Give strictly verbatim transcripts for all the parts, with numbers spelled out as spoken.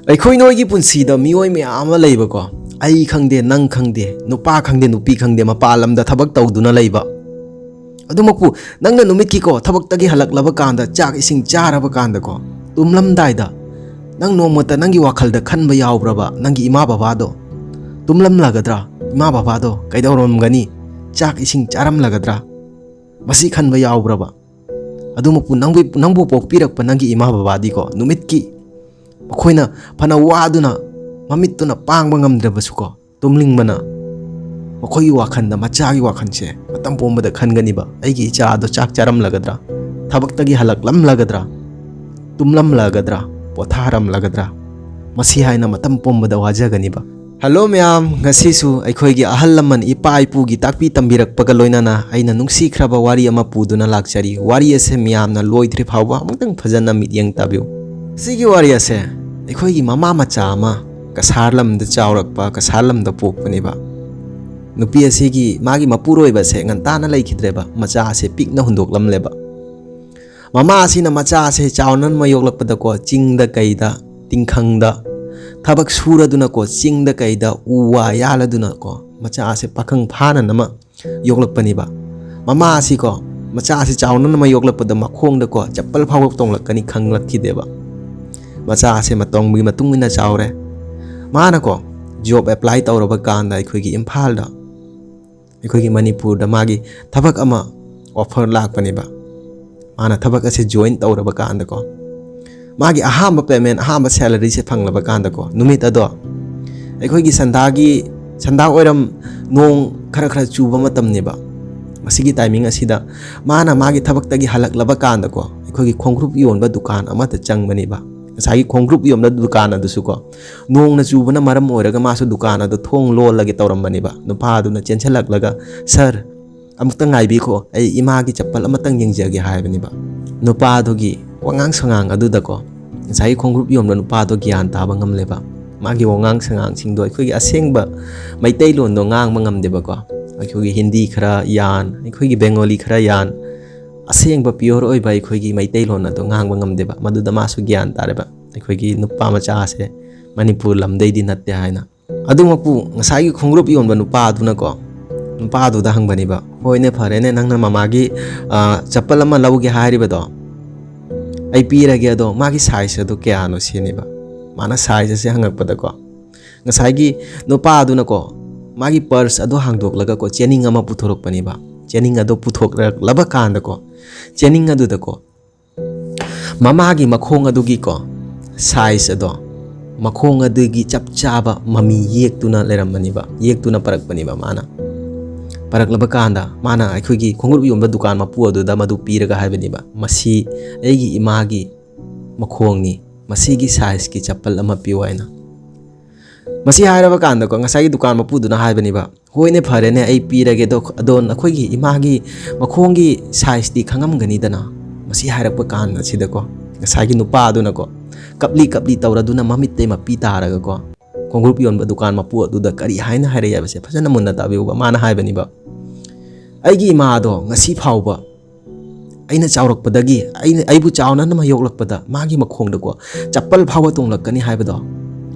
ꯑꯩꯈꯣꯏ ꯅꯣꯏꯒꯤ ꯄꯨꯟꯁꯤꯗ ꯃꯤꯑꯣꯏ ꯃꯌꯥꯝ ꯑꯃ ꯂꯩꯕꯀꯣ, ꯑꯩ ꯈꯪꯗꯦ, ꯅꯪ ꯈꯪꯗꯦ, ꯅꯨꯄꯥ ꯈꯪꯗꯦ, ꯅꯨꯄꯤ ꯈꯪꯗꯦ, ꯃꯄꯥꯟ ꯂꯝꯗ ꯊꯕꯛ ꯇꯧꯗꯨꯅ ꯂꯩꯕ꯫ ꯑꯗꯨꯃꯛꯄꯨ ꯅꯪꯅ ꯅꯨꯃꯤꯠꯀꯤꯀꯣ ꯊꯕꯛꯇꯒꯤ ꯍꯜꯂꯛꯂꯕ ꯀꯥꯟꯗ, ꯆꯥꯛ ꯏꯁꯤꯡ ꯆꯥꯔꯕ ꯀꯥꯟꯗꯀꯣ, ꯇꯨꯝꯂꯝꯗꯥꯏꯗ ꯅꯪ ꯅꯣꯡꯃꯇ ꯅꯪꯒꯤ ꯋꯥꯈꯜꯗ ꯈꯟꯕ ꯌꯥꯎꯕ꯭ꯔꯕ, ꯅꯪꯒꯤ ꯏꯃꯥ ꯕꯕꯥꯗꯣ? ꯇꯨꯝꯂꯝꯂꯒꯗ꯭ꯔꯥ? ꯏꯃꯥ ꯕꯕꯥꯗꯣ ꯀꯩꯗꯧꯔꯝꯒꯅꯤ? ꯆꯥꯛ ꯏꯁꯤꯡ ꯆꯥꯔꯝꯂꯒꯗ꯭ꯔꯥ? ꯃꯁꯤ ꯈꯟꯕ ꯌꯥꯎꯕ꯭ꯔꯕ? ꯑꯗꯨꯃꯛꯄꯨ ꯅꯪꯕꯨ, ꯅꯪꯕꯨ ꯄꯣꯛꯄꯤꯔꯛꯄ ꯅꯪꯒꯤ ꯏꯃꯥ ꯕꯕꯥꯗꯤꯀꯣ, ꯅꯨꯃꯤꯠꯀꯤ ꯃꯈꯣꯏꯅ ꯐꯅ ꯋꯥꯗꯨꯅ, ꯃꯃꯤꯠꯇꯨꯅ ꯄꯥꯡꯕ ꯉꯝꯗ꯭ꯔꯕꯁꯨꯀꯣ, ꯇꯨꯝꯅꯤꯡꯕꯅ ꯃꯈꯣꯏꯒꯤ ꯋꯥꯈꯜꯗ, ꯃꯆꯥꯒꯤ ꯋꯥꯈꯜꯁꯦ ꯃꯇꯝ ꯄꯨꯝꯕꯗ ꯈꯟꯒꯅꯤꯕ, "ꯑꯩꯒꯤ ꯏꯆꯥ ꯑꯗꯣ ꯆꯥꯛ ꯆꯥꯔꯝꯂꯒꯗ꯭ꯔꯥ? ꯊꯕꯛꯇꯒꯤ ꯍꯜꯂꯛꯂꯝꯂꯒꯗ꯭ꯔꯥ? ꯇꯨꯝꯂꯝꯂꯒꯗ꯭ꯔꯥ? ꯄꯣꯊꯥꯔꯝꯂꯒꯗ꯭ꯔꯥ?" ꯃꯁꯤ ꯍꯥꯏꯅ ꯃꯇꯝ ꯄꯨꯝꯕꯗ ꯋꯥꯖꯒꯅꯤꯕ꯫ ꯍꯜꯂꯣ ꯃꯌꯥꯝ, ꯉꯁꯤꯁꯨ ꯑꯩꯈꯣꯏꯒꯤ ꯑꯍꯜ ꯂꯃꯟ ꯏꯄꯥ ꯏꯄꯨꯒꯤ ꯇꯥꯛꯄꯤ ꯇꯝꯕꯤꯔꯛꯄꯒ ꯂꯣꯏꯅꯅ ꯑꯩꯅ ꯅꯨꯡꯁꯤꯈ꯭ꯔꯕ ꯋꯥꯔꯤ ꯑꯃ ꯄꯨꯗꯨꯅ ꯂꯥꯛꯆꯔꯤ꯫ ꯋꯥꯔꯤ ꯑꯁꯦ ꯃꯤꯌꯥꯝꯅ ꯂꯣꯏꯗ꯭ꯔꯤ ꯐꯥꯎꯕ ꯑꯃꯨꯛꯇꯪ ꯐꯖꯅ ꯃꯤꯠꯌꯦꯡ ꯇꯥꯕꯤꯌꯨ꯫ ꯁꯤꯒꯤ ꯋꯥꯔꯤ ꯑꯁꯦ ꯑꯩꯈꯣꯏꯒꯤ ꯃꯃꯥ ꯃꯆꯥ ꯑꯃ ꯀꯁꯥꯔ ꯂꯝꯗ ꯆꯥꯎꯔꯛꯄ, ꯀꯁꯥꯔ ꯂꯝꯗ ꯄꯣꯛꯄꯅꯦꯕ꯫ ꯅꯨꯄꯤ ꯑꯁꯤꯒꯤ, ꯃꯥꯒꯤ ꯃꯄꯨꯔꯣꯏꯕꯁꯦ ꯉꯟꯇꯥꯅ ꯂꯩꯈꯤꯗ꯭ꯔꯦꯕ, ꯃꯆꯥ ꯑꯁꯦ ꯄꯤꯛꯅ ꯍꯨꯟꯗꯣꯛꯂꯝꯂꯦꯕ꯫ ꯃꯃꯥ ꯑꯁꯤꯅ ꯃꯆꯥ ꯑꯁꯦ ꯆꯥꯎꯅꯅꯕ ꯌꯣꯛꯂꯛꯄꯗꯀꯣ, ꯆꯤꯡꯗ ꯀꯩꯗ, ꯇꯤꯡꯈꯪꯗ ꯊꯕꯛ ꯁꯨꯔꯗꯨꯅꯀꯣ, ꯆꯤꯡꯗ ꯀꯩꯗ ꯎ ꯋꯥ ꯌꯥꯜꯂꯗꯨꯅꯀꯣ, ꯃꯆꯥ ꯑꯁꯦ ꯄꯥꯈꯪ ꯐꯥꯅꯅꯕ ꯌꯣꯛꯂꯛꯄꯅꯦꯕ꯫ ꯃꯃꯥ ꯑꯁꯤꯀꯣ, ꯃꯆꯥ ꯑꯁꯤ ꯆꯥꯎꯅꯅꯕ ꯌꯣꯛꯂꯛꯄꯗ ꯃꯈꯣꯡꯗꯀꯣ ꯆꯄꯜ ꯐꯥꯎꯕ ꯇꯣꯡꯂꯛꯀꯅꯤ ꯈꯪꯂꯛꯈꯤꯗꯦꯕ꯫ ꯃꯆꯥ ꯑꯁꯦ ꯃꯇꯝꯒꯤ ꯃꯇꯨꯡ ꯏꯟꯅ ꯆꯥꯎꯔꯦ꯫ ꯃꯥꯅꯀꯣ job apply ꯇꯧꯔꯕ ꯀꯥꯟꯗ ꯑꯩꯈꯣꯏꯒꯤ ꯏꯝꯐꯥꯜꯗ, ꯑꯩꯈꯣꯏꯒꯤ ꯃꯅꯤꯄꯨꯔꯗ ꯃꯥꯒꯤ ꯊꯕꯛ ꯑꯃ offer ꯂꯥꯛꯄꯅꯦꯕ꯫ ꯃꯥꯅ ꯊꯕꯛ ꯑꯁꯦ join ꯇꯧꯔꯕ ꯀꯥꯟꯗꯀꯣ, ꯃꯥꯒꯤ ꯑꯍꯥꯟꯕ payment, ꯑꯍꯥꯟꯕ salaryꯁꯦ ꯐꯪꯂꯕ ꯀꯥꯟꯗꯀꯣ, ꯅꯨꯃꯤꯠ ꯑꯗꯣ ꯑꯩꯈꯣꯏꯒꯤ ꯁꯟꯗꯥꯒꯤ, ꯁꯟꯗꯥ ꯑꯣꯏꯔꯝ, ꯅꯣꯡ ꯈꯔ ꯈꯔ ꯆꯨꯕ ꯃꯇꯝꯅꯦꯕ꯫ ꯃꯁꯤꯒꯤ timing ꯑꯁꯤꯗ ꯃꯥꯅ ꯃꯥꯒꯤ ꯊꯕꯛꯇꯒꯤ ꯍꯜꯂꯛꯂꯕ ꯀꯥꯟꯗꯀꯣ, ꯑꯩꯈꯣꯏꯒꯤ ꯈꯣꯡꯒ꯭ꯔꯨꯞ ꯌꯣꯟꯕ ꯗꯨꯀꯥꯟ ꯑꯃꯗ ꯆꯪꯕꯅꯦꯕ꯫ ꯉꯁꯥꯏꯒꯤ ꯈꯣꯡꯒ꯭ꯔꯨꯞ ꯌꯣꯟꯕ ꯗꯨꯀꯥꯟ ꯑꯗꯨꯁꯨꯀꯣ, ꯅꯣꯡꯅ ꯆꯨꯕꯅ ꯃꯔꯝ ꯑꯣꯏꯔꯒ ꯃꯥꯁꯨ ꯗꯨꯀꯥꯟ ꯑꯗꯨ ꯊꯣꯡ ꯂꯣꯜꯂꯒꯦ ꯇꯧꯔꯝꯕꯅꯦꯕ꯫ ꯅꯨꯄꯥꯗꯨꯅ ꯆꯦꯟꯁꯤꯜꯂꯛꯂꯒ, "Sir, ꯑꯃꯨꯛꯇ ꯉꯥꯏꯕꯤꯈꯣ, ꯑꯩ ꯏꯃꯥꯒꯤ ꯆꯄꯜ ꯑꯃꯇꯪ ꯌꯦꯡꯖꯒꯦ" ꯍꯥꯏꯕꯅꯦꯕ꯫ ꯅꯨꯄꯥꯗꯨꯒꯤ ꯋꯥꯉꯥꯡ ꯁꯉꯥꯡ ꯑꯗꯨꯗꯀꯣ, ꯉꯁꯥꯏꯒꯤ ꯈꯣꯡꯒ꯭ꯔꯨꯞ ꯌꯣꯟꯕ ꯅꯨꯄꯥꯗꯣ ꯒ꯭ꯌꯥꯟ ꯇꯥꯕ ꯉꯝꯂꯦꯕ꯫ ꯃꯥꯒꯤ ꯋꯥꯉꯥꯡ ꯁꯉꯥꯡꯁꯤꯡꯗꯣ ꯑꯩꯈꯣꯏꯒꯤ ꯑꯁꯦꯡꯕ ꯃꯩꯇꯩꯂꯣꯟꯗꯣ ꯉꯥꯡꯕ ꯉꯝꯗꯦꯕꯀꯣ꯫ ꯑꯩꯈꯣꯏꯒꯤ ꯍꯤꯟꯗꯤ ꯈꯔ ꯌꯥꯟ, ꯑꯩꯈꯣꯏꯒꯤ ꯕꯦꯡꯒꯣꯂꯤ ꯈꯔ ꯌꯥꯟ, ꯑꯁꯦꯡꯕ pure ꯑꯣꯏꯕ ꯑꯩꯈꯣꯏꯒꯤ ꯃꯩꯇꯩꯂꯣꯟ ꯑꯗꯣ ꯉꯥꯡꯕ ꯉꯝꯗꯦꯕ꯫ ꯃꯗꯨꯗ ꯃꯥꯁꯨ ꯒ꯭ꯌꯥꯟ ꯇꯥꯔꯦꯕ, ꯑꯩꯈꯣꯏꯒꯤ ꯅꯨꯄꯥ ꯃꯆꯥꯁꯦ ꯃꯅꯤꯄꯨꯔ ꯂꯝꯗꯩꯗꯤ ꯅꯠꯇꯦ ꯍꯥꯏꯅ꯫ ꯑꯗꯨꯃꯛꯄꯨ ꯉꯁꯥꯏꯒꯤ ꯈꯣꯡꯒ꯭ꯔꯨꯞ ꯌꯣꯟꯕ ꯅꯨꯄꯥꯗꯨꯅꯀꯣ, ꯅꯨꯄꯥꯗꯨꯗ ꯍꯪꯕꯅꯦꯕ, "ꯍꯣꯏꯅꯦ, ꯐꯔꯦꯅꯦ, ꯅꯪꯅ ꯃꯃꯥꯒꯤ, ꯑ, ꯆꯄꯜ ꯑꯃ ꯂꯧꯒꯦ ꯍꯥꯏꯔꯤꯕꯗꯣ ꯑꯩ ꯄꯤꯔꯒꯦ, ꯑꯗꯣ ꯃꯥꯒꯤ size ꯑꯗꯨ ꯀꯌꯥꯅꯣ?" ꯁꯤꯅꯦꯕ꯫ ꯃꯥꯅ size ꯑꯁꯦ ꯍꯪꯉꯛꯄꯗꯀꯣ, ꯉꯁꯥꯏꯒꯤ ꯅꯨꯄꯥꯗꯨꯅꯀꯣ, ꯃꯥꯒꯤ purse ꯑꯗꯨ ꯍꯥꯡꯗꯣꯛꯂꯒꯀꯣ, ꯆꯦꯅꯤꯡ ꯑꯃ ꯄꯨꯊꯣꯔꯛꯄꯅꯦꯕ꯫ ꯆꯦꯅꯤꯡ ꯑꯗꯣ ꯄꯨꯊꯣꯛꯂꯛꯂꯕ ꯀꯥꯟꯗꯀꯣ, ꯆꯦꯅꯤꯡ ꯑꯗꯨꯗꯀꯣ, ꯃꯃꯥꯒꯤ ꯃꯈꯣꯡ ꯑꯗꯨꯒꯤꯀꯣ, size ꯑꯗꯣ, ꯃꯈꯣꯡ ꯑꯗꯨꯒꯤ ꯆꯞ ꯆꯥꯕ ꯃꯃꯤ ꯌꯦꯛꯇꯨꯅ ꯂꯩꯔꯝꯕꯅꯦꯕ, ꯌꯦꯛꯇꯨꯅ ꯄꯔꯛꯄꯅꯦꯕ ꯃꯥꯅ꯫ ꯄꯔꯛꯂꯕ ꯀꯥꯟꯗ ꯃꯥꯅ ꯑꯩꯈꯣꯏꯒꯤ ꯈꯣꯡꯎꯞ ꯌꯣꯟꯕ ꯗꯨꯀꯥꯟ ꯃꯄꯨ ꯑꯗꯨꯗ ꯃꯗꯨ ꯄꯤꯔꯒ ꯍꯥꯏꯕꯅꯦꯕ, "ꯃꯁꯤ ꯑꯩꯒꯤ ꯏꯃꯥꯒꯤ ꯃꯈꯣꯡꯅꯤ, ꯃꯁꯤꯒꯤ sizeꯀꯤ ꯆꯄꯜ ꯑꯃ ꯄꯤꯌꯨ" ꯍꯥꯏꯅ꯫ ꯃꯁꯤ ꯍꯥꯏꯔꯕ ꯀꯥꯟꯗꯀꯣ, ꯉꯁꯥꯏꯒꯤ ꯗꯨꯀꯥꯟ ꯃꯄꯨꯗꯨꯅ ꯍꯥꯏꯕꯅꯦꯕ, "ꯍꯣꯏꯅꯦ, ꯐꯔꯦꯅꯦ, ꯑꯩ ꯄꯤꯔꯒꯦ, ꯑꯗꯣ, ꯑꯗꯣ ꯅꯈꯣꯏꯒꯤ ꯏꯃꯥꯒꯤ ꯃꯈꯣꯡꯒꯤ sizeꯇꯤ ꯈꯪꯉꯝꯒꯅꯤꯗꯅ?" ꯃꯁꯤ ꯍꯥꯏꯔꯛꯄ ꯀꯥꯟ ꯑꯁꯤꯗꯀꯣ, ꯉꯁꯥꯏꯒꯤ ꯅꯨꯄꯥꯗꯨꯅꯀꯣ, ꯀꯞꯂꯤ ꯀꯞꯂꯤ ꯇꯧꯔꯗꯨꯅ ꯃꯃꯤꯠꯇꯩ ꯃꯄꯤ ꯇꯥꯔꯒꯀꯣ, ꯈꯣꯡꯎꯞ ꯌꯣꯟꯕ ꯗꯨꯀꯥꯟ ꯃꯄꯨ ꯑꯗꯨꯗ ꯀꯔꯤ ꯍꯥꯏꯅ ꯍꯥꯏꯔꯛꯏ ꯍꯥꯏꯕꯁꯦ ꯐꯖꯅ ꯃꯨꯟꯅ ꯇꯥꯕꯤꯌꯨꯕ꯫ ꯃꯥꯅ ꯍꯥꯏꯕꯅꯤꯕ, "ꯑꯩꯒꯤ ꯏꯃꯥ ꯑꯗꯣ ꯉꯁꯤ ꯐꯥꯎꯕ, ꯑꯩꯅ ꯆꯥꯎꯔꯛꯄꯗꯒꯤ, ꯑꯩꯅ, ꯑꯩꯕꯨ ꯆꯥꯎꯅꯅꯕ ꯌꯣꯛꯂꯛꯄꯗ ꯃꯥꯒꯤ ꯃꯈꯣꯡꯗꯀꯣ ꯆꯄꯜ ꯐꯥꯎꯕ ꯇꯣꯡꯂꯛꯀꯅꯤ ꯍꯥꯏꯕꯗꯣ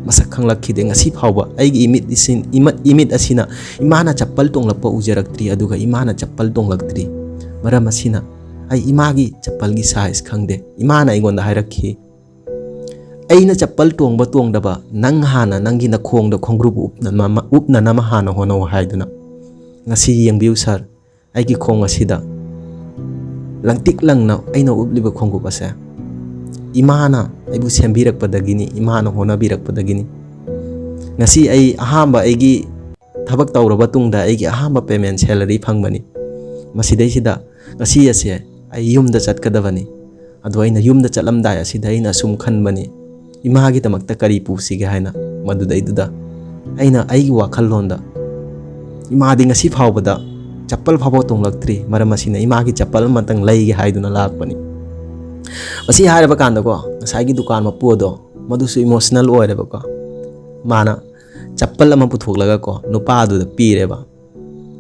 ꯃꯁꯛ ꯈꯪꯂꯛꯈꯤꯗꯦ꯫ ꯉꯁꯤ ꯐꯥꯎꯕ ꯑꯩꯒꯤ ꯏꯃꯤꯠ ꯏꯁꯤꯟ-, ꯏꯃꯠ-, ꯏꯃꯤꯠ ꯑꯁꯤꯅ ꯏꯃꯥꯅ ꯆꯄꯜ ꯇꯣꯡꯂꯛꯄ ꯎꯖꯔꯛꯇ꯭ꯔꯤ, ꯑꯗꯨꯒ ꯏꯃꯥꯅ ꯆꯄꯜ ꯇꯣꯡꯂꯛꯇ꯭ꯔꯤ꯫ ꯃꯔꯝ ꯑꯁꯤꯅ ꯑꯩ ꯏꯃꯥꯒꯤ ꯆꯄꯜꯒꯤ size ꯈꯪꯗꯦ꯫ ꯏꯃꯥꯅ ꯑꯩꯉꯣꯟꯗ ꯍꯥꯏꯔꯛꯈꯤ, 'ꯑꯩꯅ ꯆꯄꯜ ꯇꯣꯡꯕ ꯇꯣꯡꯗꯕ, ꯅꯪ ꯍꯥꯟꯅ ꯅꯪꯒꯤ ꯅꯈꯣꯡꯗ ꯈꯣꯡꯒ꯭ꯔꯨꯕ ꯎꯞꯅꯅꯕ, ꯎꯞꯅꯅꯕ ꯍꯥꯟꯅ ꯍꯣꯠꯅꯧ' ꯍꯥꯏꯗꯨꯅ꯫ ꯉꯁꯤ ꯌꯦꯡꯕꯤꯌꯨ ꯁꯥꯔ, ꯑꯩꯒꯤ ꯈꯣꯡ ꯑꯁꯤꯗ ꯂꯪꯇꯤꯛ ꯂꯪꯅ ꯑꯩꯅ ꯎꯞꯂꯤꯕ ꯈꯣꯡꯎꯞ ꯑꯁꯦ ꯏꯃꯥꯅ ꯑꯩꯕꯨ ꯁꯦꯝꯕꯤꯔꯛꯄꯗꯒꯤꯅꯤ, ꯏꯃꯥꯅ ꯍꯣꯠꯅꯕꯤꯔꯛꯄꯗꯒꯤꯅꯤ꯫ ꯉꯁꯤ ꯑꯩ ꯑꯍꯥꯟꯕ ꯑꯩꯒꯤ ꯊꯕꯛ ꯇꯧꯔꯕ ꯇꯨꯡꯗ ꯑꯩꯒꯤ ꯑꯍꯥꯟꯕ payment, salary ꯐꯪꯕꯅꯤ꯫ ꯃꯁꯤꯗꯩꯁꯤꯗ ꯉꯁꯤ ꯑꯁꯦ ꯑꯩ ꯌꯨꯝꯗ ꯆꯠꯀꯗꯕꯅꯤ꯫ ꯑꯗꯣ ꯑꯩꯅ ꯌꯨꯝꯗ ꯆꯠꯂꯝꯗꯥꯏ ꯑꯁꯤꯗ ꯑꯩꯅ ꯑꯁꯨꯝ ꯈꯟꯕꯅꯤ, ꯏꯃꯥꯒꯤꯗꯃꯛꯇ ꯀꯔꯤ ꯄꯨꯁꯤꯒꯦ ꯍꯥꯏꯅ꯫ ꯃꯗꯨꯗꯩꯗꯨꯗ ꯑꯩꯅ ꯑꯩꯒꯤ ꯋꯥꯈꯜꯂꯣꯟꯗ, ꯏꯃꯥꯗꯤ ꯉꯁꯤ ꯐꯥꯎꯕꯗ ꯆꯄꯜ ꯐꯥꯎꯕ ꯇꯣꯡꯂꯛꯇ꯭ꯔꯤ, ꯃꯔꯝ ꯑꯁꯤꯅ ꯏꯃꯥꯒꯤ ꯆꯄꯜ ꯑꯃꯇꯪ ꯂꯩꯒꯦ ꯍꯥꯏꯗꯨꯅ ꯂꯥꯛꯄꯅꯤ꯫ ꯃꯁꯤ ꯍꯥꯏꯔꯕ ꯀꯥꯟꯗꯀꯣ, ꯉꯁꯥꯏꯒꯤ ꯗꯨꯀꯥꯟ ꯃꯄꯨ ꯑꯗꯣ ꯃꯗꯨꯁꯨ emotional ꯑꯣꯏꯔꯦꯕꯀꯣ꯫ ꯃꯥꯅ ꯆꯄꯜ ꯑꯃ ꯄꯨꯊꯣꯛꯂꯒꯀꯣ, ꯅꯨꯄꯥꯗꯨꯗ ꯄꯤꯔꯦꯕ꯫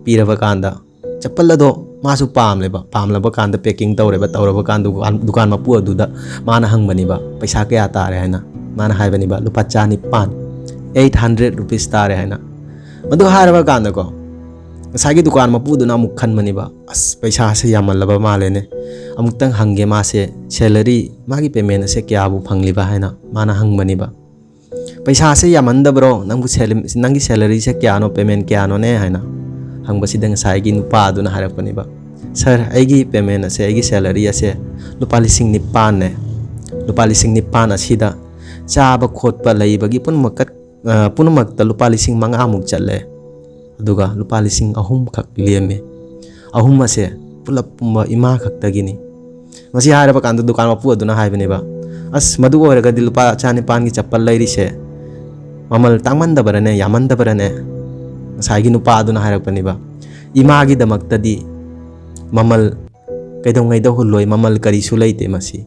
ꯄꯤꯔꯕ ꯀꯥꯟꯗ ꯆꯄꯜ ꯑꯗꯣ ꯃꯥꯁꯨ ꯄꯥꯝꯂꯦꯕ꯫ ꯄꯥꯝꯂꯕ ꯀꯥꯟꯗ packing ꯇꯧꯔꯦꯕ꯫ ꯇꯧꯔꯕ ꯀꯥꯟꯗ ꯗꯨꯀꯥꯟ, ꯗꯨꯀꯥꯟ ꯃꯄꯨ ꯑꯗꯨꯗ ꯃꯥꯅ ꯍꯪꯕꯅꯦꯕ, "ꯄꯩꯁꯥ ꯀꯌꯥ ꯇꯥꯔꯦ?" ꯍꯥꯏꯅ꯫ ꯃꯥꯅ ꯍꯥꯏꯕꯅꯦꯕ, "ꯂꯨꯄꯥ ꯆꯅꯤꯄꯥꯟ, eight hundred rupees ꯇꯥꯔꯦ" ꯍꯥꯏꯅ꯫ ꯃꯗꯨ ꯍꯥꯏꯔꯕ ꯀꯥꯟꯗꯀꯣ, ꯉꯁꯥꯏꯒꯤ ꯗꯨꯀꯥꯟ ꯃꯄꯨꯗꯨꯅ ꯑꯃꯨꯛ ꯈꯟꯕꯅꯦꯕ, "ꯑꯁ, ꯄꯩꯁꯥꯁꯦ ꯌꯥꯝꯃꯜꯂꯕ ꯃꯥꯜꯂꯦꯅꯦ꯫ ꯑꯃꯨꯛꯇꯪ ꯍꯪꯒꯦ, ꯃꯥꯁꯦ salary, ꯃꯥꯒꯤ payment ꯑꯁꯦ ꯀꯌꯥꯕꯨ ꯐꯪꯂꯤꯕ?" ꯍꯥꯏꯅ ꯃꯥꯅ ꯍꯪꯕꯅꯦꯕ꯫ "ꯄꯩꯁꯥꯁꯦ ꯌꯥꯝꯃꯟꯗꯕ꯭ꯔꯣ? ꯅꯪꯕꯨ ꯁꯦꯂ-, ꯅꯪꯒꯤ salaryꯁꯦ ꯀꯌꯥꯅꯣ, payment ꯀꯌꯥꯅꯣꯅꯦ?" ꯍꯥꯏꯅ ꯍꯪꯕꯁꯤꯗ ꯉꯁꯥꯏꯒꯤ ꯅꯨꯄꯥ ꯑꯗꯨꯅ ꯍꯥꯏꯔꯛꯄꯅꯦꯕ, "Sir, ꯑꯩꯒꯤ payment ꯑꯁꯦ, ꯑꯩꯒꯤ salary ꯑꯁꯦ ꯂꯨꯄꯥ ꯂꯤꯁꯤꯡ ꯅꯤꯄꯥꯟꯅꯦ꯫ ꯂꯨꯄꯥ ꯂꯤꯁꯤꯡ ꯅꯤꯄꯥꯟ ꯑꯁꯤꯗ ꯆꯥꯕ ꯈꯣꯠꯄ ꯂꯩꯕꯒꯤ ꯄꯨꯝꯅꯃꯛꯀ-, ꯑ, ꯄꯨꯝꯅꯃꯛꯇ ꯂꯨꯄꯥ ꯂꯤꯁꯤꯡ ꯃꯉꯥꯃꯨꯛ ꯆꯠꯂꯦ꯫ ꯑꯗꯨꯒ ꯂꯨꯄꯥ ꯂꯤꯁꯤꯡ ꯑꯍꯨꯝ ꯈꯛ ꯂꯦꯝꯃꯦ꯫ ꯑꯍꯨꯝ ꯑꯁꯦ ꯄꯨꯂꯞ ꯄꯨꯝꯕ ꯏꯃꯥ ꯈꯛꯇꯒꯤꯅꯤ꯫" ꯃꯁꯤ ꯍꯥꯏꯔꯕ ꯀꯥꯟꯗ ꯗꯨꯀꯥꯟ ꯃꯄꯨ ꯑꯗꯨꯅ ꯍꯥꯏꯕꯅꯦꯕ, "ꯑꯁ, ꯃꯗꯨ ꯑꯣꯏꯔꯒꯗꯤ ꯂꯨꯄꯥ ꯆꯅꯤꯄꯥꯟꯒꯤ ꯆꯄꯜ ꯂꯩꯔꯤꯁꯦ ꯃꯃꯜ ꯇꯥꯡꯃꯟꯗꯕ꯭ꯔꯅꯦ, ꯌꯥꯝꯃꯟꯗꯕ꯭ꯔꯅꯦ?" ꯉꯁꯥꯏꯒꯤ ꯅꯨꯄꯥ ꯑꯗꯨꯅ ꯍꯥꯏꯔꯛꯄꯅꯦꯕ, "ꯏꯃꯥꯒꯤꯗꯃꯛꯇꯗꯤ ꯃꯃꯜ ꯀꯩꯗꯧꯉꯩꯗ ꯍꯨꯜꯂꯣꯏ, ꯃꯃꯜ ꯀꯔꯤꯁꯨ ꯂꯩꯇꯦ ꯃꯁꯤ꯫"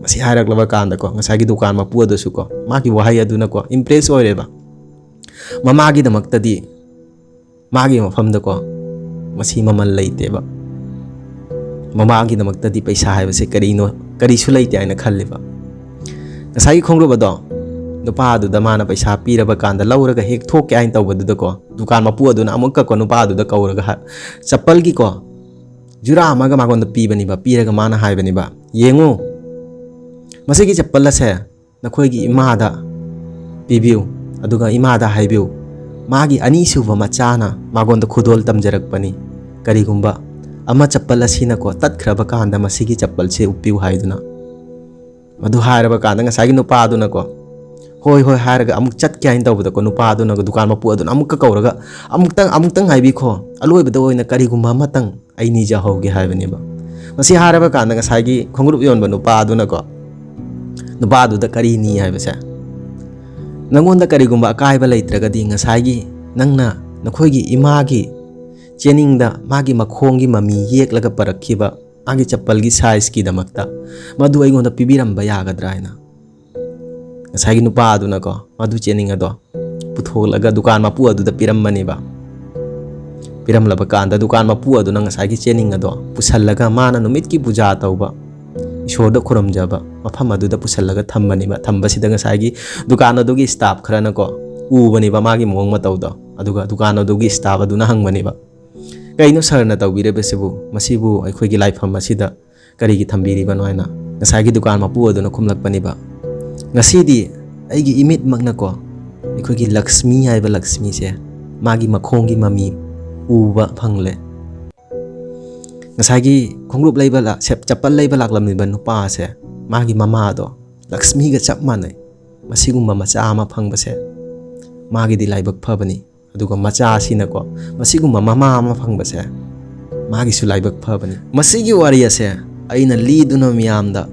ꯃꯁꯤ ꯍꯥꯏꯔꯛꯂꯕ ꯀꯥꯟꯗꯀꯣ, ꯉꯁꯥꯏꯒꯤ ꯗꯨꯀꯥꯟ ꯃꯄꯨ ꯑꯗꯨꯁꯨꯀꯣ, ꯃꯥꯒꯤ ꯋꯥꯍꯩ ꯑꯗꯨꯅꯀꯣ impress ꯑꯣꯏꯔꯦꯕ꯫ ꯃꯃꯥꯒꯤꯗꯃꯛꯇꯗꯤ ꯃꯥꯒꯤ ꯃꯐꯝꯗꯀꯣ ꯃꯁꯤ ꯃꯃꯜ ꯂꯩꯇꯦꯕ꯫ ꯃꯃꯥꯒꯤꯗꯃꯛꯇꯗꯤ ꯄꯩꯁꯥ ꯍꯥꯏꯕꯁꯦ ꯀꯔꯤꯅꯣ, ꯀꯔꯤꯁꯨ ꯂꯩꯇꯦ ꯍꯥꯏꯅ ꯈꯜꯂꯤꯕ꯫ ꯉꯁꯥꯏꯒꯤ ꯈꯣꯡꯎꯞ ꯑꯗꯣ ꯅꯨꯄꯥꯗꯨꯗ ꯃꯥꯅ ꯄꯩꯁꯥ ꯄꯤꯔꯕ ꯀꯥꯟꯗ ꯂꯧꯔꯒ ꯍꯦꯛ ꯊꯣꯛꯀꯦ ꯍꯥꯏꯅ ꯇꯧꯕꯗꯨꯗꯀꯣ, ꯗꯨꯀꯥꯟ ꯃꯄꯨ ꯑꯗꯨꯅ ꯑꯃꯨꯛꯀꯀꯣ ꯅꯨꯄꯥꯗꯨꯗ ꯀꯧꯔꯒ ꯍꯥ-, ꯆꯄꯜꯒꯤꯀꯣ ꯖꯨꯔꯥ ꯑꯃꯒ ꯃꯉꯣꯟꯗ ꯄꯤꯕꯅꯤꯕ꯫ ꯄꯤꯔꯒ ꯃꯥꯅ ꯍꯥꯏꯕꯅꯤꯕ, "ꯌꯦꯡꯉꯨ, ꯃꯁꯤꯒꯤ ꯆꯄꯜ ꯑꯁꯦ ꯅꯈꯣꯏꯒꯤ ꯏꯃꯥꯗ ꯄꯤꯕꯤꯌꯨ, ꯑꯗꯨꯒ ꯏꯃꯥꯗ ꯍꯥꯏꯕꯤꯌꯨ, ꯃꯥꯒꯤ ꯑꯅꯤꯁꯨꯕ ꯃꯆꯥꯅ ꯃꯉꯣꯟꯗ ꯈꯨꯗꯣꯜ ꯇꯝꯖꯔꯛꯄꯅꯤ꯫ ꯀꯔꯤꯒꯨꯝꯕ ꯑꯃ ꯆꯄꯜ ꯑꯁꯤꯅꯀꯣ ꯇꯠꯈ꯭ꯔꯕ ꯀꯥꯟꯗ ꯃꯁꯤꯒꯤ ꯆꯄꯜꯁꯦ ꯎꯞꯄꯤꯌꯨ" ꯍꯥꯏꯗꯨꯅ꯫ ꯃꯗꯨ ꯍꯥꯏꯔꯕ ꯀꯥꯟꯗ ꯉꯁꯥꯏꯒꯤ ꯅꯨꯄꯥꯗꯨꯅꯀꯣ, "ꯍꯣꯏ, ꯍꯣꯏ" ꯍꯥꯏꯔꯒ ꯑꯃꯨꯛ ꯆꯠꯀꯦ ꯍꯥꯏꯅ ꯇꯧꯕꯗꯀꯣ, ꯅꯨꯄꯥꯗꯨꯅ ꯗꯨꯀꯥꯟ ꯃꯄꯨ ꯑꯗꯨꯅ ꯑꯃꯨꯛꯀ ꯀꯧꯔꯒ, "ꯑꯃꯨꯛꯇꯪ, ꯑꯃꯨꯛꯇꯪ ꯉꯥꯏꯕꯤꯈꯣ, ꯑꯂꯣꯏꯕꯗ ꯑꯣꯏꯅ ꯀꯔꯤꯒꯨꯝꯕ ꯑꯃꯇꯪ ꯑꯩ ꯅꯤꯖꯍꯧꯒꯦ" ꯍꯥꯏꯕꯅꯦꯕ꯫ ꯃꯁꯤ ꯍꯥꯏꯔꯕ ꯀꯥꯟꯗ ꯉꯁꯥꯏꯒꯤ ꯈꯣꯡꯎꯞ ꯌꯣꯟꯕ ꯅꯨꯄꯥꯗꯨꯅꯀꯣ, ꯅꯨꯄꯥꯗꯨꯗ ꯀꯔꯤ ꯅꯤ ꯍꯥꯏꯕꯁꯦ, "ꯅꯪꯉꯣꯟꯗ ꯀꯔꯤꯒꯨꯝꯕ ꯑꯀꯥꯏꯕ ꯂꯩꯇ꯭ꯔꯒꯗꯤ ꯉꯁꯥꯏꯒꯤ ꯅꯪꯅ ꯅꯈꯣꯏꯒꯤ ꯏꯃꯥꯒꯤ ꯆꯦꯅꯤꯡꯗ ꯃꯥꯒꯤ ꯃꯈꯣꯡꯒꯤ ꯃꯃꯤ ꯌꯦꯛꯂꯒ ꯄꯔꯛꯈꯤꯕ ꯃꯥꯒꯤ ꯆꯄꯜꯒꯤ sizeꯀꯤꯗꯃꯛꯇ ꯃꯗꯨ ꯑꯩꯉꯣꯟꯗ ꯄꯤꯕꯤꯔꯝꯕ ꯌꯥꯒꯗ꯭ꯔꯥ?" ꯍꯥꯏꯅ ꯉꯁꯥꯏꯒꯤ ꯅꯨꯄꯥ ꯑꯗꯨꯅꯀꯣ ꯃꯗꯨ ꯆꯦꯅꯤꯡ ꯑꯗꯣ ꯄꯨꯊꯣꯛꯂꯒ ꯗꯨꯀꯥꯟ ꯃꯄꯨ ꯑꯗꯨꯗ ꯄꯤꯔꯝꯕꯅꯦꯕ꯫ ꯄꯤꯔꯝꯂꯕ ꯀꯥꯟꯗ, ꯗꯨꯀꯥꯟ ꯃꯄꯨ ꯑꯗꯨꯅ ꯉꯁꯥꯏꯒꯤ ꯆꯦꯅꯤꯡ ꯑꯗꯣ ꯄꯨꯁꯜꯂꯒ ꯃꯥꯅ ꯅꯨꯃꯤꯠꯀꯤ ꯄꯨꯖꯥ ꯇꯧꯕ, ꯏꯁꯣꯔꯗ ꯈꯨꯔꯨꯝꯖꯕ ꯃꯐꯝ ꯑꯗꯨꯗ ꯄꯨꯁꯜꯂꯒ ꯊꯝꯕꯅꯦꯕ꯫ ꯊꯝꯕꯁꯤꯗ ꯉꯁꯥꯏꯒꯤ ꯗꯨꯀꯥꯟ ꯑꯗꯨꯒꯤ staff ꯈꯔꯅꯀꯣ ꯎꯕꯅꯦꯕ ꯃꯥꯒꯤ ꯃꯑꯣꯡ ꯃꯇꯧꯗꯣ꯫ ꯑꯗꯨꯒ ꯗꯨꯀꯥꯟ ꯑꯗꯨꯒꯤ staff ꯑꯗꯨꯅ ꯍꯪꯕꯅꯦꯕ, "ꯀꯩꯅꯣ ꯁꯥꯔꯅ ꯇꯧꯕꯤꯔꯤꯕꯁꯤꯕꯨ? ꯃꯁꯤꯕꯨ ꯑꯩꯈꯣꯏꯒꯤ ꯂꯥꯏꯐꯝ ꯑꯁꯤꯗ ꯀꯔꯤꯒꯤ ꯊꯝꯕꯤꯔꯤꯕꯅꯣ?" ꯍꯥꯏꯅ ꯉꯁꯥꯏꯒꯤ ꯗꯨꯀꯥꯟ ꯃꯄꯨ ꯑꯗꯨꯅ ꯈꯨꯝꯂꯛꯄꯅꯦꯕ, "ꯉꯁꯤꯗꯤ ꯑꯩꯒꯤ ꯏꯃꯤꯠꯃꯛꯅꯀꯣ ꯑꯩꯈꯣꯏꯒꯤ ꯂꯛꯁꯃꯤ ꯍꯥꯏꯕ ꯂꯛꯁꯃꯤꯁꯦ ꯃꯥꯒꯤ ꯃꯈꯣꯡꯒꯤ ꯃꯃꯤ ꯎꯕ ꯐꯪꯂꯦ꯫ ꯉꯁꯥꯏꯒꯤ ꯈꯣꯡꯎꯞ ꯂꯩꯕ ꯂꯥꯛ-, ꯁꯦꯞ-, ꯆꯄꯜ ꯂꯩꯕ ꯂꯥꯛꯂꯝꯂꯤꯕ ꯅꯨꯄꯥ ꯑꯁꯦ ꯃꯥꯒꯤ ꯃꯃꯥꯗꯣ ꯂꯛꯁꯃꯤꯒ ꯆꯞ ꯃꯥꯟꯅꯩ꯫ ꯃꯁꯤꯒꯨꯝꯕ ꯃꯆꯥ ꯑꯃ ꯐꯪꯕꯁꯦ ꯃꯥꯒꯤꯗꯤ ꯂꯥꯏꯕꯛ ꯐꯕꯅꯤ꯫ ꯑꯗꯨꯒ ꯃꯆꯥ ꯑꯁꯤꯅꯀꯣ ꯃꯁꯤꯒꯨꯝꯕ ꯃꯃꯥ ꯑꯃ ꯐꯪꯕꯁꯦ ꯃꯥꯒꯤꯁꯨ ꯂꯥꯏꯕꯛ ꯐꯕꯅꯤ꯫ ꯃꯁꯤꯒꯤ ꯋꯥꯔꯤ ꯑꯁꯦ ꯑꯩꯅ ꯂꯤꯗꯨꯅ ꯃꯤꯌꯥꯝꯗ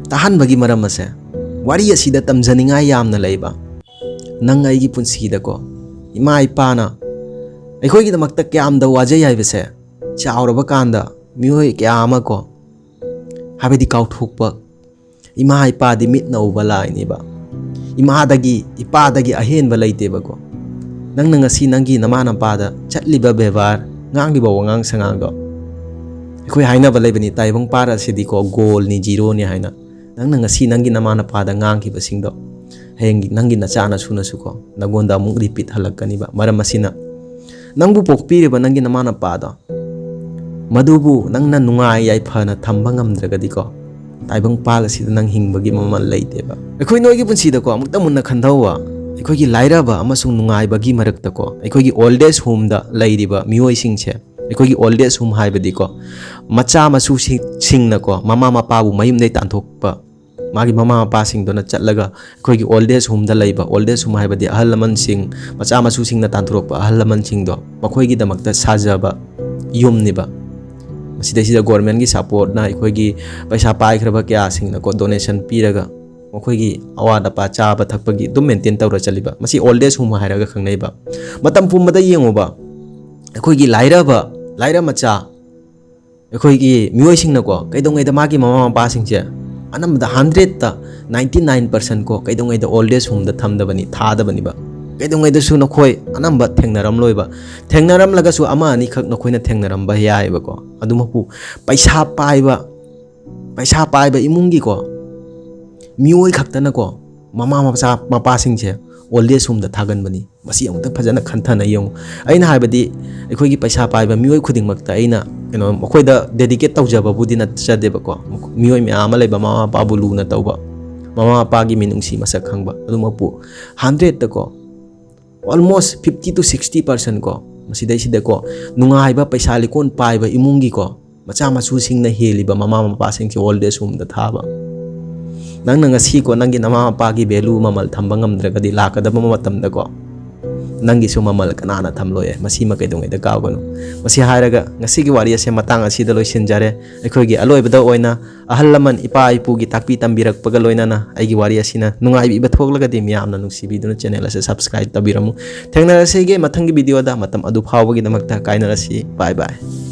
ꯇꯥꯍꯟꯕꯒꯤ ꯃꯔꯝ ꯑꯁꯦ, ꯋꯥꯔꯤ ꯑꯁꯤꯗ ꯇꯝꯖꯅꯤꯡꯉꯥꯏ ꯌꯥꯝꯅ ꯂꯩꯕ꯫ ꯅꯪ ꯑꯩꯒꯤ ꯄꯨꯟꯁꯤꯗꯀꯣ ꯏꯃꯥ ꯏꯄꯥꯅ ꯑꯩꯈꯣꯏꯒꯤꯗꯃꯛꯇ ꯀꯌꯥꯝꯗ ꯋꯥꯖꯩ ꯍꯥꯏꯕꯁꯦ ꯆꯥꯎꯔꯕ ꯀꯥꯟꯗ ꯃꯤꯑꯣꯏ ꯀꯌꯥ ꯑꯃ ꯀꯣ, ꯍꯥꯏꯕꯗꯤ ꯀꯥꯎꯊꯣꯛꯄ, ꯏꯃꯥ ꯏꯄꯥꯗꯤ ꯃꯤꯠꯅ ꯎꯕ ꯂꯥꯏꯅꯦꯕ꯫ ꯏꯃꯥꯗꯒꯤ, ꯏꯄꯥꯗꯒꯤ ꯑꯍꯦꯟꯕ ꯂꯩꯇꯦꯕꯀꯣ꯫ ꯅꯪꯅ ꯉꯁꯤ ꯅꯪꯒꯤ ꯅꯃꯥ ꯅꯄꯥꯗ ꯆꯠꯂꯤꯕ ꯕꯦꯕꯥꯔ, ꯉꯥꯡꯂꯤꯕ ꯋꯥꯉꯥꯡ ꯁꯉꯥꯡꯗꯣ, ꯑꯩꯈꯣꯏ ꯍꯥꯏꯅꯕ ꯂꯩꯕꯅꯤ, ꯇꯥꯏꯕꯪ ꯄꯥꯜ ꯑꯁꯤꯗꯤꯀꯣ ꯒꯣꯜꯅꯤ, ꯖꯤꯔꯣꯅꯤ ꯍꯥꯏꯅ꯫ ꯅꯪꯅ ꯉꯁꯤ ꯅꯪꯒꯤ ꯅꯃꯥ ꯅꯄꯥꯗ ꯉꯥꯡꯈꯤꯕꯁꯤꯡꯗꯣ ꯍꯌꯦꯡ ꯅꯪꯒꯤ ꯅꯆꯥ ꯅꯁꯨꯅꯁꯨꯀꯣ ꯅꯪꯉꯣꯟꯗ ꯑꯃꯨꯛ repeat ꯍꯜꯂꯛꯀꯅꯤꯕ꯫ ꯃꯔꯝ ꯑꯁꯤꯅ ꯅꯪꯕꯨ ꯄꯣꯛꯄꯤꯔꯤꯕ ꯅꯪꯒꯤ ꯅꯃꯥ ꯅꯄꯥꯗꯣ, ꯃꯗꯨꯕꯨ ꯅꯪꯅ ꯅꯨꯡꯉꯥꯏ ꯌꯥꯏꯐꯅ ꯊꯝꯕ ꯉꯝꯗ꯭ꯔꯒꯗꯤꯀꯣ, ꯇꯥꯏꯕꯪ ꯄꯥꯜ ꯑꯁꯤꯗ ꯅꯪ ꯍꯤꯡꯕꯒꯤ ꯃꯃꯜ ꯂꯩꯇꯦꯕ꯫ ꯑꯩꯈꯣꯏ ꯅꯣꯏꯒꯤ ꯄꯨꯟꯁꯤꯗꯀꯣ ꯑꯃꯨꯛꯇ ꯃꯨꯟꯅ ꯈꯟꯊꯧꯕ, ꯑꯩꯈꯣꯏꯒꯤ ꯂꯥꯏꯔꯕ ꯑꯃꯁꯨꯡ ꯅꯨꯡꯉꯥꯏꯕꯒꯤ ꯃꯔꯛꯇꯀꯣ, ꯑꯩꯈꯣꯏꯒꯤ old age homeꯗ ꯂꯩꯔꯤꯕ ꯃꯤꯑꯣꯏꯁꯤꯡꯁꯦ, ꯑꯩꯈꯣꯏꯒꯤ old age home ꯍꯥꯏꯕꯗꯤꯀꯣ, ꯃꯆꯥ ꯃꯁꯨꯁꯤꯡꯅꯀꯣ ꯃꯃꯥ ꯃꯄꯥꯕꯨ ꯃꯌꯨꯝꯗꯩ ꯇꯥꯟꯊꯣꯛꯄ, ꯃꯥꯒꯤ ꯃꯃꯥ ꯃꯄꯥꯁꯤꯡꯗꯨꯅ ꯆꯠꯂꯒ ꯑꯩꯈꯣꯏꯒꯤ old age homeꯗ ꯂꯩꯕ, old age home ꯍꯥꯏꯕꯗꯤ ꯑꯍꯜ ꯂꯃꯟꯁꯤꯡ, ꯃꯆꯥ ꯃꯁꯨꯁꯤꯡꯅ ꯇꯥꯟꯊꯣꯔꯛꯄ ꯑꯍꯜ ꯂꯃꯟꯁꯤꯡꯗꯣ, ꯃꯈꯣꯏꯒꯤꯗꯃꯛꯇ ꯁꯥꯖꯕ ꯌꯨꯝꯅꯤꯕ꯫ ꯃꯁꯤꯗꯩꯁꯤꯗ governmentꯀꯤ supportꯅ, ꯑꯩꯈꯣꯏꯒꯤ ꯄꯩꯁꯥ ꯄꯥꯏꯈ꯭ꯔꯕ ꯀꯌꯥꯁꯤꯡꯅꯀꯣ donation ꯄꯤꯔꯒ ꯃꯈꯣꯏꯒꯤ ꯑꯋꯥꯠ ꯑꯄꯥ ꯆꯥꯕ ꯊꯛꯄꯒꯤ ꯑꯗꯨꯝ maintain ꯇꯧꯔ ꯆꯠꯂꯤꯕ꯫ ꯃꯁꯤ old age home ꯍꯥꯏꯔꯒ ꯈꯪꯅꯩꯕ꯫ ꯃꯇꯝ ꯄꯨꯝꯕꯗ ꯌꯦꯡꯉꯨꯕ, ꯑꯩꯈꯣꯏꯒꯤ ꯂꯥꯏꯔꯕ, ꯂꯥꯏꯔ ꯃꯆꯥ, ꯑꯩꯈꯣꯏꯒꯤ ꯃꯤꯑꯣꯏꯁꯤꯡꯅꯀꯣ ꯀꯩꯗꯧꯉꯩꯗ ꯃꯥꯒꯤ ꯃꯃꯥ ꯃꯄꯥꯁꯤꯡꯁꯦ ꯑꯅꯝꯕꯗ hundredꯇ ninety nine percent ꯀꯣ ꯀꯩꯗꯧꯉꯩꯗ old age homeꯗ ꯊꯝꯗꯕꯅꯤ, ꯊꯥꯗꯕꯅꯤꯕ꯫ ꯀꯩꯗꯧꯉꯩꯗꯁꯨ ꯅꯈꯣꯏ ꯑꯅꯝꯕ ꯊꯦꯡꯅꯔꯝꯂꯣꯏꯕ꯫ ꯊꯦꯡꯅꯔꯝꯂꯒꯁꯨ ꯑꯃ ꯑꯅꯤꯈꯛ ꯅꯈꯣꯏꯅ ꯊꯦꯡꯅꯔꯝꯕ ꯌꯥꯏꯑꯕꯀꯣ꯫ ꯑꯗꯨꯃꯛꯄꯨ ꯄꯩꯁꯥ ꯄꯥꯏꯕ, ꯄꯩꯁꯥ ꯄꯥꯏꯕ ꯏꯃꯨꯡꯒꯤꯀꯣ, ꯃꯤꯑꯣꯏ ꯈꯛꯇꯅꯀꯣ, ꯃꯃꯥ ꯃꯆꯥ ꯃꯄꯥꯁꯤꯡꯁꯦ old age homeꯗ ꯊꯥꯒꯟꯕꯅꯤ꯫ ꯃꯁꯤ ꯑꯃꯨꯛꯇ ꯐꯖꯅ ꯈꯟꯊꯅ ꯌꯦꯡꯉꯨ꯫ ꯑꯩꯅ ꯍꯥꯏꯕꯗꯤ, ꯑꯩꯈꯣꯏꯒꯤ ꯄꯩꯁꯥ ꯄꯥꯏꯕ ꯃꯤꯑꯣꯏ ꯈꯨꯗꯤꯡꯃꯛꯇ ꯑꯩꯅ ꯀꯩꯅꯣ, ꯃꯈꯣꯏꯗ dedicate ꯇꯧꯖꯕꯕꯨꯗꯤ ꯅꯠꯆꯗꯦꯕꯀꯣ꯫ ꯃꯤꯑꯣꯏ ꯃꯌꯥꯝ ꯑꯃ ꯂꯩꯕ, ꯃꯃꯥ ꯃꯄꯥꯕꯨ ꯂꯨꯅ ꯇꯧꯕ, ꯃꯃꯥ ꯃꯄꯥꯒꯤ ꯃꯤꯅꯨꯡꯁꯤ ꯃꯁꯛ ꯈꯪꯕ꯫ ꯑꯗꯨꯃꯛꯄꯨ hundredꯇꯀꯣ, almost fifty to sixty percent ꯀꯣ, ꯃꯁꯤꯗꯩꯁꯤꯗꯀꯣ, ꯅꯨꯡꯉꯥꯏꯕ, ꯄꯩꯁꯥ ꯂꯤꯀꯣꯟ ꯄꯥꯏꯕ ꯏꯃꯨꯡꯒꯤꯀꯣ, ꯃꯆꯥ ꯃꯁꯨꯁꯤꯡꯅ ꯍꯦꯜꯂꯤꯕ ꯃꯃꯥ ꯃꯄꯥꯁꯤꯡꯁꯦ old age homeꯗ ꯊꯥꯕ꯫ ꯅꯪꯅ ꯉꯁꯤꯀꯣ, ꯅꯪꯒꯤ ꯅꯃꯥ ꯃꯄꯥꯒꯤ value, ꯃꯃꯜ ꯊꯝꯕ ꯉꯝꯗ꯭ꯔꯒꯗꯤ, ꯂꯥꯛꯀꯗꯕ ꯃꯇꯝꯗꯀꯣ, ꯅꯪꯒꯤꯁꯨ ꯃꯃꯜ ꯀꯅꯥꯅ ꯊꯝꯂꯣꯏ? ꯃꯁꯤꯃ ꯀꯩꯗꯧꯉꯩꯗ ꯀꯥꯎꯒꯅꯨ꯫ ꯃꯁꯤ ꯍꯥꯏꯔꯒ ꯉꯁꯤꯒꯤ ꯋꯥꯔꯤ ꯑꯁꯦ ꯃꯇꯥꯡ ꯑꯁꯤꯗ ꯂꯣꯏꯁꯤꯟꯖꯔꯦ꯫ ꯑꯩꯈꯣꯏꯒꯤ ꯑꯂꯣꯏꯕꯗ ꯑꯣꯏꯅ ꯑꯍꯜ ꯂꯃꯟ, ꯏꯄꯥ ꯏꯄꯨꯒꯤ ꯇꯥꯛꯄꯤ ꯇꯝꯕꯤꯔꯛꯄꯒ ꯂꯣꯏꯅꯅ ꯑꯩꯒꯤ ꯋꯥꯔꯤ ꯑꯁꯤꯅ ꯅꯨꯡꯉꯥꯏꯕꯤꯕ ꯊꯣꯛꯂꯒꯗꯤ, ꯃꯤꯌꯥꯝꯅ ꯅꯨꯡꯁꯤꯕꯤꯗꯨꯅ channel ꯑꯁꯤ subscribe ꯇꯧꯕꯤꯔꯝꯃꯨ꯫ ꯊꯦꯡꯅꯔꯁꯤꯒꯦ ꯃꯊꯪꯒꯤ videoꯗ꯫ ꯃꯇꯝ ꯑꯗꯨ ꯐꯥꯎꯕꯒꯤꯗꯃꯛꯇ ꯀꯥꯏꯅꯔꯁꯤ꯫ Bye bye꯫